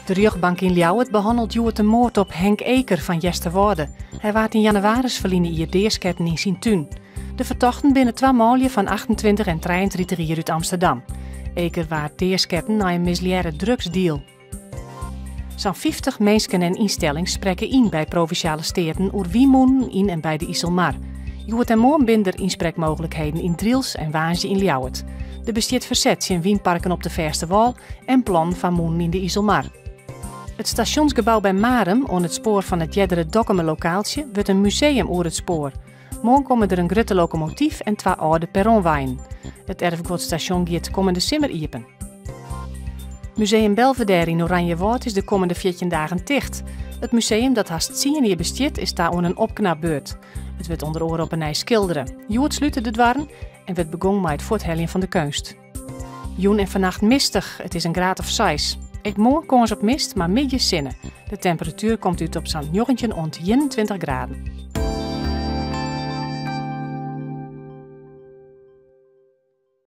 De rjochtbank yn Ljouwert behannelt hjoed de moard op Henk Eker fan Easterwâlde. Hy waard yn jannewaris ferline jier deasketten yn syn tún. De fertochten binne twa manlju fan 28 en 33 jier út Amsterdam. Eker waard deasketten nei in mislearre drugsdeal. Sa'n 50 minsken en ynstellings sprekke yn by Provinsjale Steaten oer wynmûnen yn en by de Iselmar. Hjoed en moarn binne der ynsprekmooglikheden yn Drylts en woansdei yn Ljouwert. Der bestiet ferset tsjin wynparken op de fêste wâl en plannen foar mûnen yn de Iselmar. It stasjonsgebou by Marum, oan it spoar fan it eardere Dokkumer Lokaaltsje, wurdt in museum oer it spoar. Moarn komme der in grutte lokomotyf en twa âlde perronweinen. It erfguodstasjon giet kommende simmer iepen. Museum Belvédère yn Oranjewâld is de kommende 14 dagen ticht. It museum dat hast tsien jier bestiet is ta oan in opknapbeurt. It wurdt ûnder oare op 'e nij skildere. Hjoed slute de doarren en wurdt begûn mei it fuortheljen fan de keunst. Jûn en fannacht mistich, it is in graad of seis. Ek moarn kâns op mist, mar middeis sinne. De temperatuer komt út op sa'n 19 oant 21 graden.